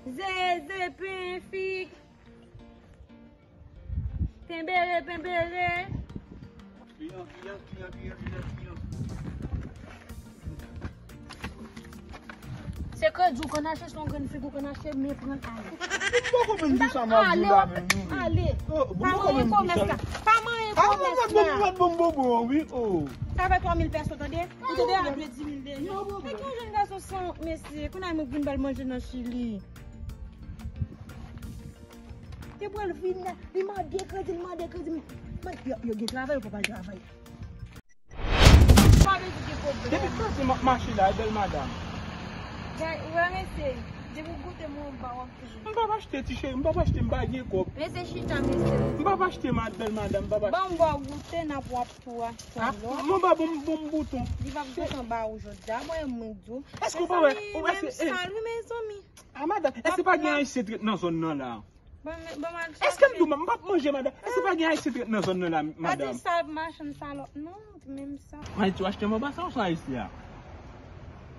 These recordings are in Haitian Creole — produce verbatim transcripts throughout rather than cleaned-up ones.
Zeze, pen, fig. Penbere, penbere. Kliyan, kliyan, kliyan, kliyan, kliyan, kliyan. Se kredi w konn achte, se yon grenn figi w konn achte, men pran l ale. Ou poko menm di sa m ap di la menm, non. Ale. Oh, ou poko menm di sa. Pa manyen komès la. Pa manyen komès la. Bon, bon, bon, wi, oh. Sa fè twa mil pèso, tande? Ou te deja dwe di mil deja. Men ki yon jèn gason san wont, mesye. Kounye a mwen vin ba l manje nan Chili. Te pral vin la, li mande kredi, li mande kredi. Yo, yo gen travay, yo pa pral travay. Pa vle di gen pwoblèm. Depi maten m ap mache la, bèl madanm. Gay, ou wè mesye, depi w goute mwen, w ba w ap toujou. M p ap achte ti cheri, m p ap achte, m pa gen kòb. Mesye chita, mesye. M p ap achte ma bèl madanm, m p ap achte. Ban m ba w goute, n ap w ap tou achte lòt. Mwen ba bon, bon bouton. Li p ap gentan ba ou jodi a, mwen, mwen di w. Èske w pa wè? Mezanmi, menm sal wi, mezanmi. Ah, madanm, èske pa gen ayisyen t ret nan zòn nan la? Èske m di w, m p ap manje, madanm? Èske pa gen ayisyen t ret nan zòn nan la, madanm? Pa di sa, machann salòp, non, di menm sa. Ayiti, w achte manba sa ou san ayisyen a?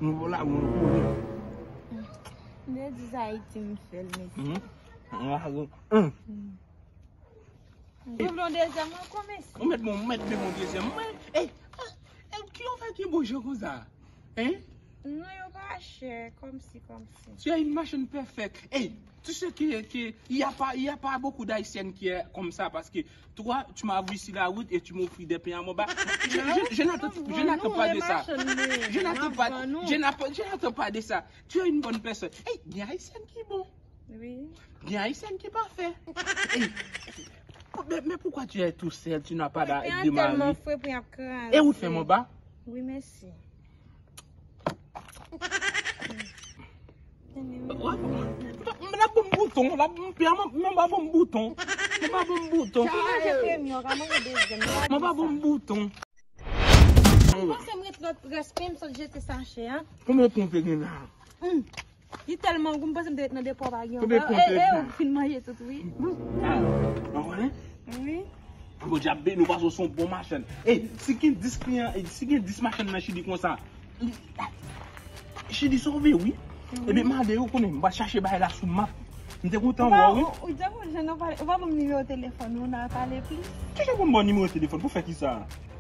Nou la, nou konnen. M te di sa Ayiti, m fè l, mesye. Ou vle yon dezyèm ankò, mesye? Ou mèt bon, ou mèt bon dezyèm. Mwen, ey, ah, ey, ki yon fè ki bon jan konsa? Hein? Non, yo pa chè, kòmsi, kòmsi. Tu es une machine perfect. Hey, tu sais que, que il y a pas, il y a pas beaucoup d'Haïtiennes qui est comme ça parce que toi, tu m'as vu sur la route et tu m'offris des pains à mon bas. Je, je, je n'attends, je n'attends pas de ça. Je n'attends pas, je n'attends, je n'attends pas de ça. Tu es une bonne personne. Hey, gen Ayisyen ki bon. Wi. Gen Ayisyen ki pafè. Ey, men, men pourquoi tu es tout seul, tu n'as pas de mari? E ou t fè m anba? Wi, mèsi. L ap ban m bouton, l ap ban m bouton. L ap ban m bouton. L ap ban m bouton. Ou manje premye, ou ka manje dezyèm. L ap ban m bouton. Ou panse m ret lòt rès pen m sot jete sachè a? Konbyen pen w te gen la? Li tèlman gou, m panse m te ret nan depo pa gen anba. E, e, ou fin manje tout, wi. Ah, ou konnen? Wi. Bondye ap beni w paske w se yon bon machann. Ey, si gen dis kliyan, ey, si gen dis machann nan Chili konsa, Chili sove, wi. Ebyen, mande yo konnen, m pral chache bagay la sou map. M te kontan wè w, wi. Ou, ou, ou, ou pa ban m nimewo telefòn ou, n a pale plis. Kijan pou m ba w nimewo telefòn? Pou fè kisa?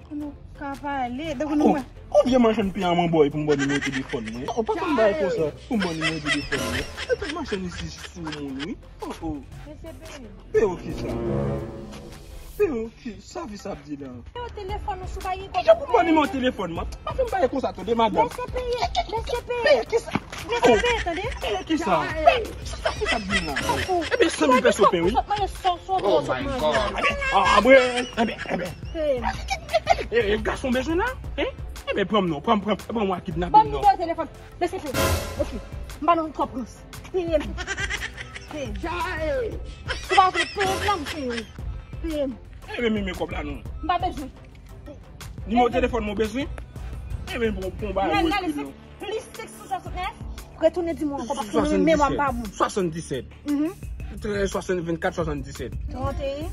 Pou nou ka pale. Donk nou wè. Ou vye machann pen an mwen bòy pou m ba w nimewo telefòn mwen. Ou pa konn bay konsa pou m ba w nimewo telefòn mwen. E tout machann isi sou moun wi. Oh, oh. Mesye peye. Peye w kisa? Peye w ki sa vi sa ap di la? Nimewo telefòn ou sou pa gen kòb. Kijan pou m ba w nimewo telefòn mwen? Pa fè m pale konsa tande madanm. Mesye peye. Mesye peye. Peye kisa? Mesye peye tande. Peye kisa? Peye. Sa fi sa ap di la? Ebyen san mil pèso pen wi. Oh my God. Ah, mwen, ebyen, ebyen. E, e, gason bezwen la? Hein? Ebyen, pran m non, pran m, pran m, pran m, w a kidnape m non. Ban m nimewo telefòn. Mesye peye. Ok. M ba nou twòp rans. Peye m. Peye m. Si w pa vle peye m, non, m peye w. Peye m. Ebyen, men, men kòb la non. M pa bezwen. Nimewo telefòn mwen bezwen? Ebyen, bon, bon, ba, plis sis san swasantnèf, retounen di mwen ankò, paske mwen menm memwa m pa bon. Swasanndisèt. Mhm. Trèz, swasann, vennkat, swasanndisèt. Trannteyen.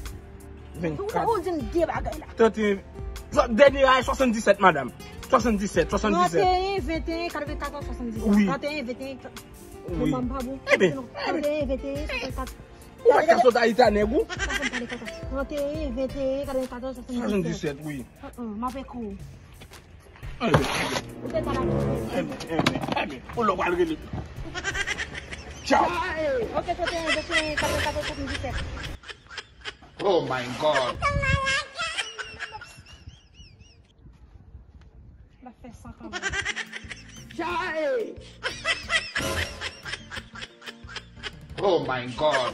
Vennkat. Ou di m de bagay la. Trannteyen. Dènye a, swasanndisèt, madanm. Swasanndisèt, swasanndisèt. Trannteyen, venteyen, katrevenkatòz, swasanndisèt. Wi. Trannteyen, venteyen, memwa m pa bon. Ebyen, trannteyen, venteyen, swasannkatòz. Ou pa ka sot Ayiti a nèg ou? Pa fè m pale konsa. Trannteyen, venteyen, katrevenkatòz, swasanndisèt. Swasanndisèt, wi. Uh-uh, m ap ekri w. Enben, enben. Ou te ka la kite. Enben, enben, enben. Ou lè w pral rele. Tchaw. Ok, trannteyen, venteyen, katrevenkatòz, swasanndisèt. Oh my God. L ap fè san kanmenm. Tchaw. Oh my God.